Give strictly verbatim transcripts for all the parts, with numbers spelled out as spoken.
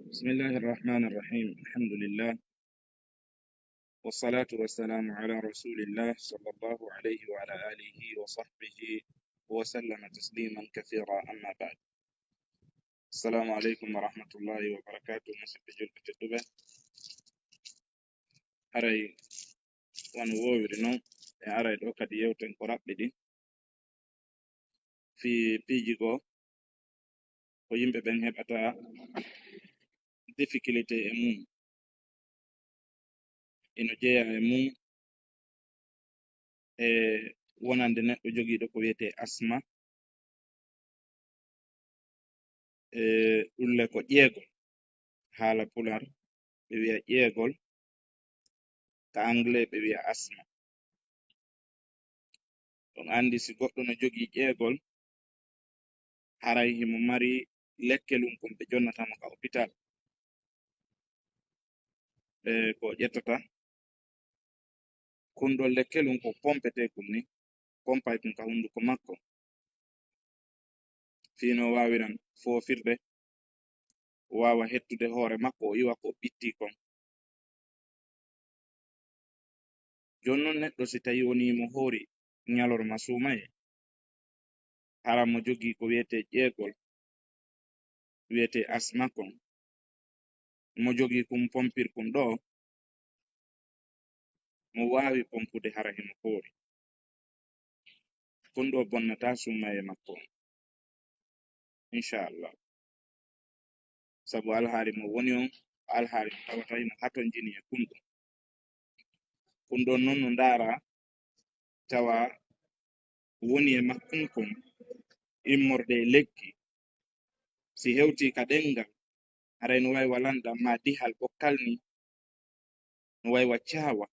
بسم الله الرحمن الرحيم. الحمد لله. والصلاة والسلام على رسول الله صلى الله عليه وعلى آله وصحبه وسلم تسليما كثيرا، أما بعد. السلام عليكم ورحمة الله وبركاته. Musidɓe julɓe tedduɓe, haray wano woowiri non, en aray ɗo kadi yewten ko raɓɓiɗi fii piiji goo ko yimɓe ɓen heɓata difficulté e mum. Ino jeyaa e mum e wonande neɗɗo jogiiɗo ko wiyetee asma, e ɗulle ko ƴeegol. Haala Pulaar, ɓe wiya ƴeegol, ka Angle, ɓe wiya asma. On anndi si goɗɗo no jogii ƴeegol, haray himo mari lekkelun kon ɓe jonnata mo ka hopitaal. E ko ƴettata, kun ɗon lekkelun ko pompetee kun ni, pompay kun ka hunduko makko. Fii no waawiran foofirde, o waawa hettude hoore makko, o iwa ko ɓittii kon. Jooni non neɗɗo si tawii wonii mo hoori ñalorma suumayee, hara mo jogii ko wiyetee ƴeegol, wiyetee asma kon, mo jogii kun pompir kun ɗoo, mo waawi pompude hara himo hoori. Kun ɗoo bonnataa suumayee makko on. Inchallah. Sabu alhaali mo woni on, alhaali mo tawata himo hatonjini e kun ɗon. Kun ɗon non no ndaara tawa woni e makkun kon immorde e lekki. Si hewtii ka ɗenngal, haray no wayi wa lanɗan maa dihal ɓokkal ni, no wayi wa caawa.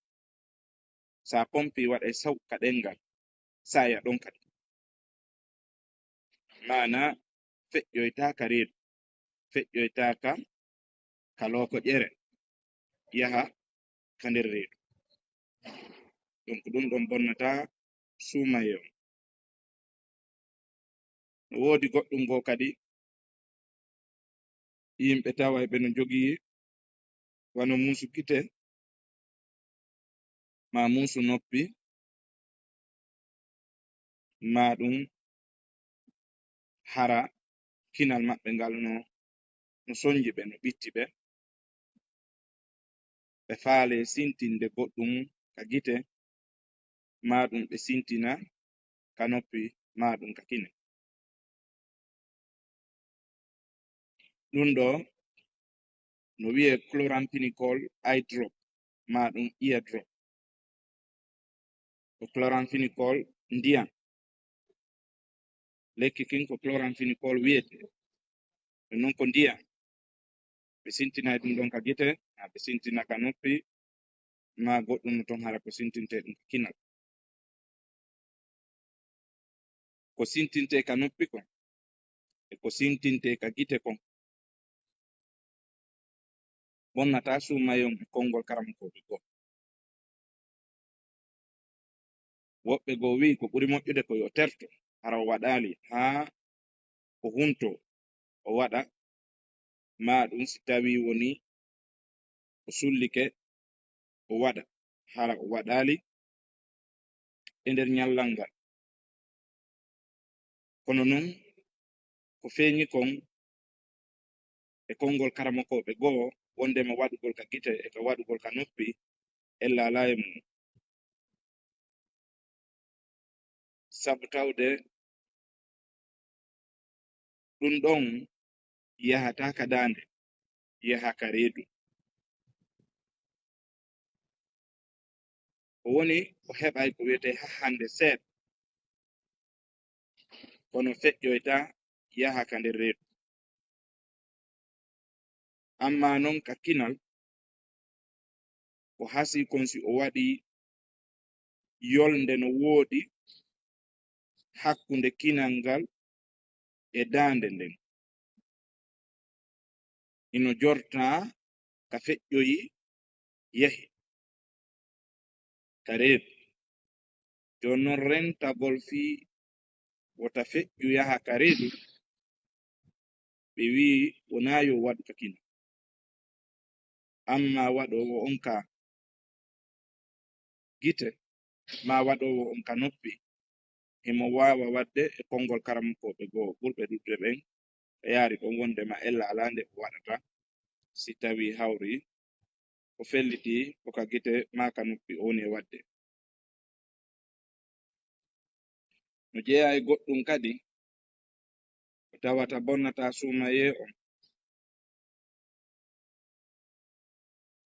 Sa pompii waɗay saw ka ɗenngal, saaya ɗon kadi. Maanaa feƴƴoytaa ka reedu, feƴƴoytaa ka, ka lookoƴere, yaha ka nder reedu. Donc ɗun ɗon bonnataa suumayee on. No woodi goɗɗun goo kadi, yimɓe taway ɓe no jogii wano muusu gite, maa muusu noppi, maa ɗun hara kinal maɓɓe ngal no, no sonji ɓe, no ɓitti ɓe. Ɓe faalee sintinde goɗɗun ka gite, maa ɗun ɓe sintina ka noppi, maa ɗun ka kine. Ɗun ɗoo no wi'ee chloramphenicol eye drop, maa ɗun ear drop. Ko chloramphenicol ndiyan. Lekki kin ko chloramphenicol wi'etee. Ɗun non ko ndiyan. Ɓe sintinay ɗun ɗon ka gite, maa ɓe sintina ka noppi, maa goɗɗun no ton hara ko sintintee ɗun ka kinal. Ko sintintee ka noppi kon, e ko sintintee ka gite kon, bonnataa suumayee on e konngol karamokooɓe goo. Woɓɓe goo wi'i ko ɓuri moƴƴude ko yo terto, hara o waɗaali, haa o huntoo, o waɗa, maa ɗun si tawii wonii o sullike, o waɗa, hara o waɗaali e nder ñallal ngal. Kono non, ko feeñi kon e konngol karamokooɓe goo, wonndema waɗugol ka gite e ka waɗugol ka noppi, ella alaa e mum. Sabu tawde ɗun ɗon yahataa ka daande, yaha ka reedu. O woni o heɓay ko wi'etee hahhannde seeɗa, kono feƴƴoytaa yaha ka nder reedu. Ammaa non ka kinal, ko hasii kon si o waɗii yolnde no wooɗi hakkunde kinal ngal e daande nden. Ino jortaa ka feƴƴoyi yahi ka reedu. Jooni non rentagol fii wota feƴƴu yaha ka reedu, ɓe wi'i wonaa yo waɗu ka kinal. Amma waɗoowo on ka gite, maa waɗoowo on ka noppi, himo waawa waɗde e konngol karamokooɓe goo ɓurɓe ɗuuɗude ɓen, ɓe yaari ɗon wonndema ella alaa nde o waɗata, si tawii hawri o fellitii ko ka gite maa ka noppi o woni e waɗde. No jeyaa e goɗɗum kadi ko tawata bonnataa suumayee on.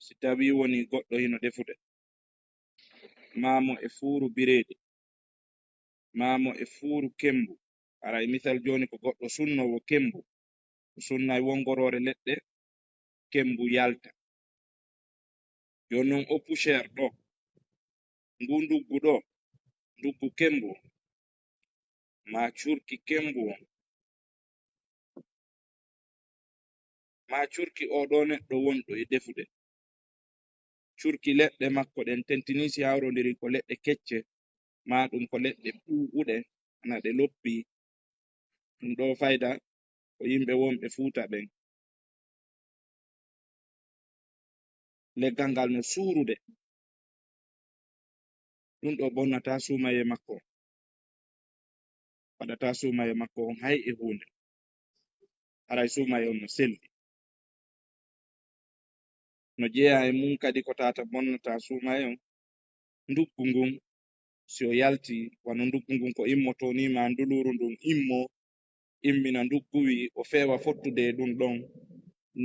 Si tawii wonii goɗɗo hino defude, maa mo e fuuru bireedi, maa mo e fuuru kemmbu, haray misal jooni ko goɗɗo sunnoowo kemmbu, o sunnay wongoroore leɗɗe, kemmbu yalta. Jooni non o poussière ɗoo, nguu nduggu ɗoo, nduggu kemmbu, maa curki kemmbu on, maa curki oo ɗoo neɗɗo wonɗo e defude. Curki leɗɗe makko ɗen tentinii si hawrondirii ko leɗɗe kecce, maa ɗum ko leɗɗe ɓuuɓuɗe, hana ɗe loppi. Ɗum ɗoo fayda ko yimɓe wonɓe Fuuta ɓen. Leggal ngal no suurude. Ɗum ɗoo bonnataa suumayee makko on. Waɗataa suumayee makko on hay e huunde. Haray suumayee on no selli. No jeyaa e mun kadi ko tawata bonnataa suumayee on, nduggu ngun, si o yaltii, wano nduggu ngun ko immotoo nii, maa nduluuru ndun immoo, immina nduggu wii, o feewa fottude e ɗum ɗon,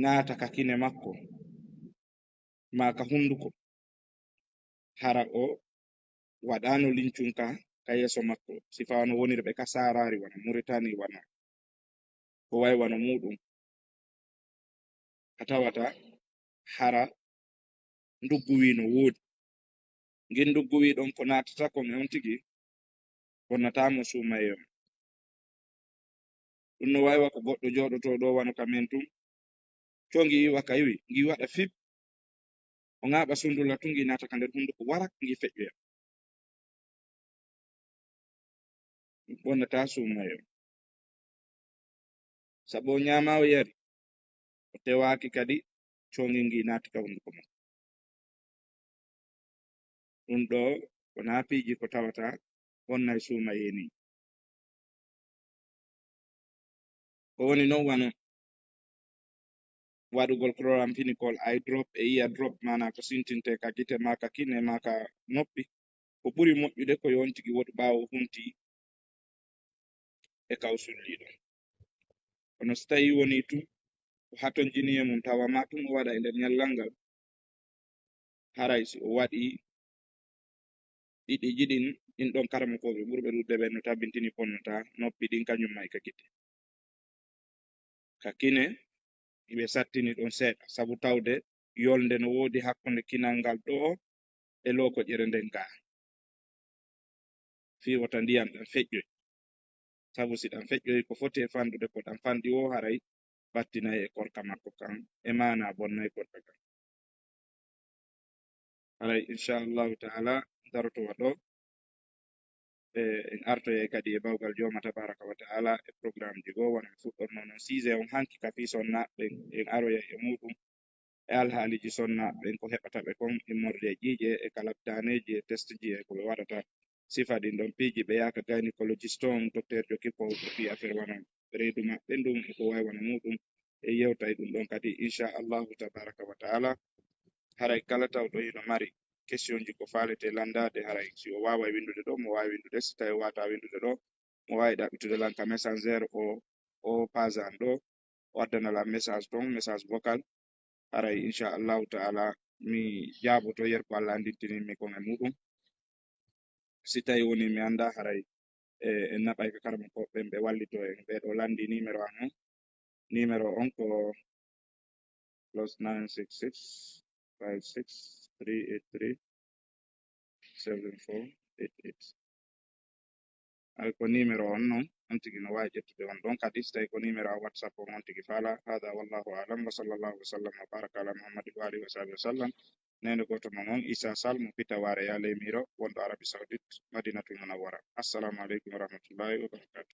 naata ka kine makko, maa ka hunduko. Hara o waɗaano lincun ka, ka yeeso makko, sifa wano wonirɓe ka saaraari, wano Muritani, wano ko way wano muuɗum. A tawata hara nduggu wii no woodi. Ngin nduggu wii ɗon ko naatata kon e on tigi, bonnataa mo suumayee on. Ɗum no way wa ko goɗɗo jooɗotoo ɗoo wano ka men tun. Congi iwa ka iwi, ngi waɗa fip. O ŋaaɓa sundula tun, ngi naata ka nder hunduko warak, ngi feƴƴoya. Bonnataa suumayee on. Sabu o ñaama o yari, o tewaaki kadi, congi ngi naati ka hunduko makko. Ɗum ɗoo wonaa piiji ko tawata bonnay suumayee nii. Ko woni non wano waɗugol chloramphenicol eye drop e ear drop, maanaa ko sintintee ka gite maa ka kine maa ka noppi. Ko ɓuri moƴƴude ko yo on tigi woɗu ɓaawo huntii e kaw sulliiɗo. Kono si tawii wonii tun o hatonjinii e mum, tawa maa tun o waɗa e nder ñallal ngal, haray si o waɗii ɗiɗi jiɗin, ɗin ɗon karamokooɓe ɓurɓe ɗuuɗude ɓen no tabintini bonnataa noppi ɗin kañum maa e ka gite. Ka kine, ɓe sattini ɗon seeɗa, sabu tawde yolnde no woodi hakkunde kinal ngal ɗoo e lookoƴere nden gaa. Fii wota ndiyan ɗan feƴƴoy. Sabu si ɗan feƴƴoy, ko foti e fanɗude ko ɗan fanɗi woo, haray ɓattinay e korka makko kan, e maanaa bonnay korka kan. Haray, inchallahu taala, daroto wa ɗoo. E, en artoyay kadi e bawgal Jooma tabaraka wa taala e programmeji goo, wano en fuɗɗorno non sujet on hanki ka fii sonnaaɓe ɓen, en aroyay e muuɗum, e alhaaliiji sonnaaɓe ɓen, ko heɓata ɓe kon immorde e ƴiiƴe e kalabtaaneeji e testji e ko ɓe waɗata. Sifa ɗin ɗon piiji ɓe yaaka gynécologiste on, docteur Joki Pow, ko fii affaire wano reedu maɓɓe ndun e ko way wano muuɗum. E yewtay ɗum ɗon kadi, inchallahu tabaraka wa taala. Haray kala tawɗo hino mari questionji ko faalete lanndaade, haray si o waaway winndude ɗoo, mo waawi winndude. Si tawii o waawataa winndude ɗoo, mo waawi ɗaɓɓitude lan ka messenger o, o page an ɗoo, o addana lan message ton, message vocal. Haray, inchallahu taala, mi jaaboto yer ko Allah anndintini mi kon e muuɗum. Si tawii wonii mi anndaa, haray, e, en naɓay ka karamokooɓe ɓen ɓe wallitoo en. Ɓee ɗoo lanndii numéro an on. Numéro on ko plus nine six six, five six, three eight three, seven four eight eight. Hay ko numéro on non, on tigi no waawi ƴettude on ɗon. Kadi si tawii ko numéro a WhatsApp on, on tigi faalaa. Hada wallahu aalam, wa sallallahu wa sallam wa baraka ala Muhammadin wa alihi wa sahbihi wa sallam. Neene gooto mon on, Isa Sall mo Pitawaare Yaleemiro, wonɗo Arabie Saoudite, Madinatul Munawwara. Assalamu aleykum wa rahmatullahi wa barakatuh.